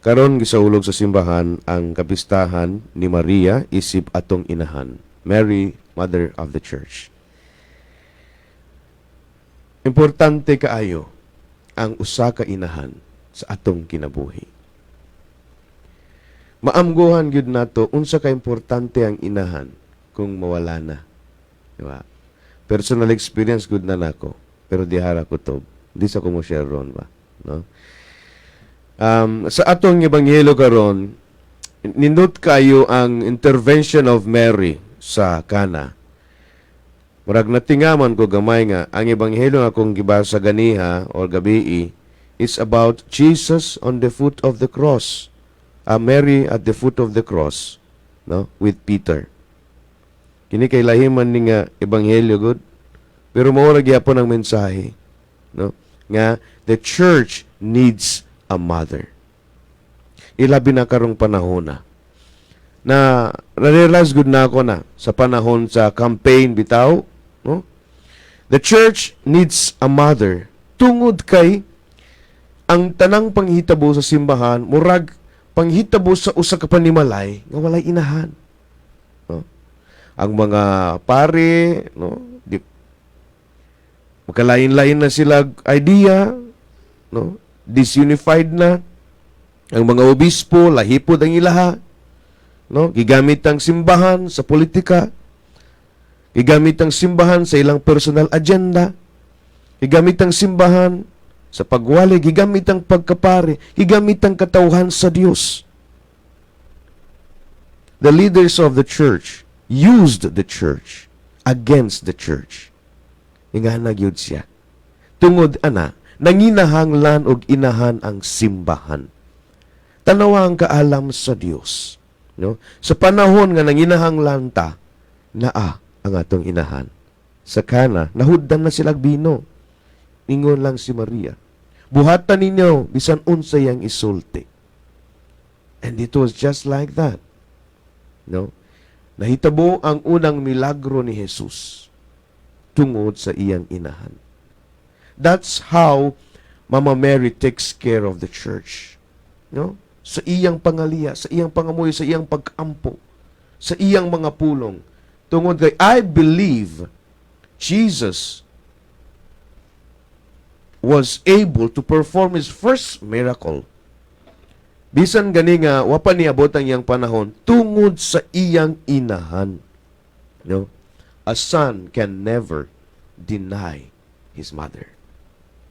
Karon gisaulog sa simbahan ang kapistahan ni Maria isip atong inahan, Mary, Mother of the Church. Importante kaayo ang usa ka inahan sa atong kinabuhi. Maamguhan gyud nato unsa ka importante ang inahan kung mawala na. Di ba? Personal experience gud na nako, pero dihara ko to. Di sa ko mo share ron ba, no? Sa atong ebanghelyo karon, nindot kayo ang intervention of Mary sa Cana. Murag natingaman ko gamay nga ang ebanghelyo nga akong gibasa ganiha or gabii is about Jesus on the foot of the cross. Mary at the foot of the cross, no, with Peter. Kini kay lahiman ni nga ebanghelyo gud. Pero mao ra gyapon ang mensahe, no? Nga the church needs a mother. Ilabi na karong panahon na. Na na-realize gud na ako na sa panahon sa campaign bitaw, no? The church needs a mother tungod kay ang tanang panghitabo sa simbahan murag panghitabo sa usa ka panimalay nga walay inahan. No? Ang mga pare, no, di, magkalain-lain na sila idea, no? Disunified na. Ang mga obispo, lahipod ang ilaha. No? Gigamit ang simbahan sa politika. Gigamit ang simbahan sa ilang personal agenda. Gigamit ang simbahan sa pagwali, gigamit ang pagkapare, gigamit ang katawhan sa Dios. The leaders of the church used the church against the church. Ingana gyud siya. Tungod ana, nanginahanglan og inahan ang simbahan. Tanawa ang kaalam sa Dios. No? Sa panahon nga nanginahanglan ta, naa ang atong inahan. Sa Kana, nahuddan na silag bino. Ingon lang si Maria, "Buhatan ninyo bisan unsay ang isulti." And it was just like that. No? Nahitabo ang unang milagro ni Jesus tungod sa iyang inahan. That's how Mama Mary takes care of the church. No? Sa iyang pangaliya, sa iyang pangamuyo, sa iyang pag-ampo, sa iyang mga pulong. Tungod kay I believe Jesus was able to perform his first miracle. Bisan gani nga wa pa niabot ang iyang panahon tungod sa iyang inahan. No? A son can never deny his mother.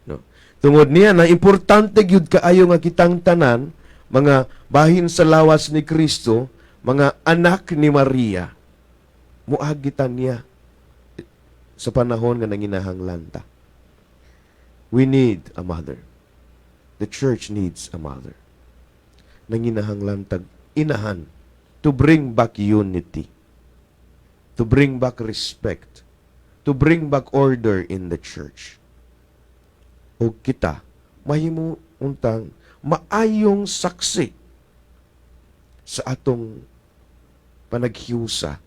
No? Tungod niya na importante gyud kaayo nga kitang tanan mga bahin sa lawas ni Kristo, mga anak ni Maria, muagi ta niya sa panahon nga nanginahanglan ta. We need a mother. The church needs a mother. Nanginahanglan tag inahan to bring back unity, to bring back respect, to bring back order in the church. O kita, mahimo untang maayong saksi sa atong panaghiusa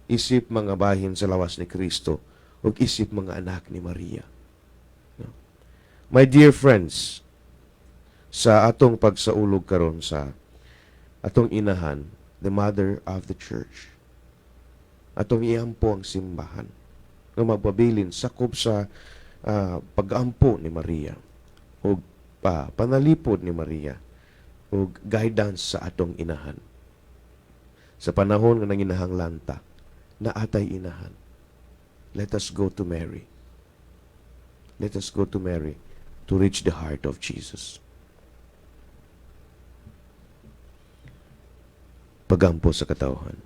isip mga bahin sa lawas ni Kristo ug isip mga anak ni Maria. No? My dear friends, sa atong pagsaulog karon sa atong inahan, the mother of the church, atong iampo ang simbahan nga magpabilin sakop sa pag-ampo ni Maria ug panalipod ni Maria ug guidance sa atong inahan. Sa panahon nga nanginahanglan ta, naatay inahan. Let us go to Mary. Let us go to Mary to reach the heart of Jesus. Pagampo sa katawhan.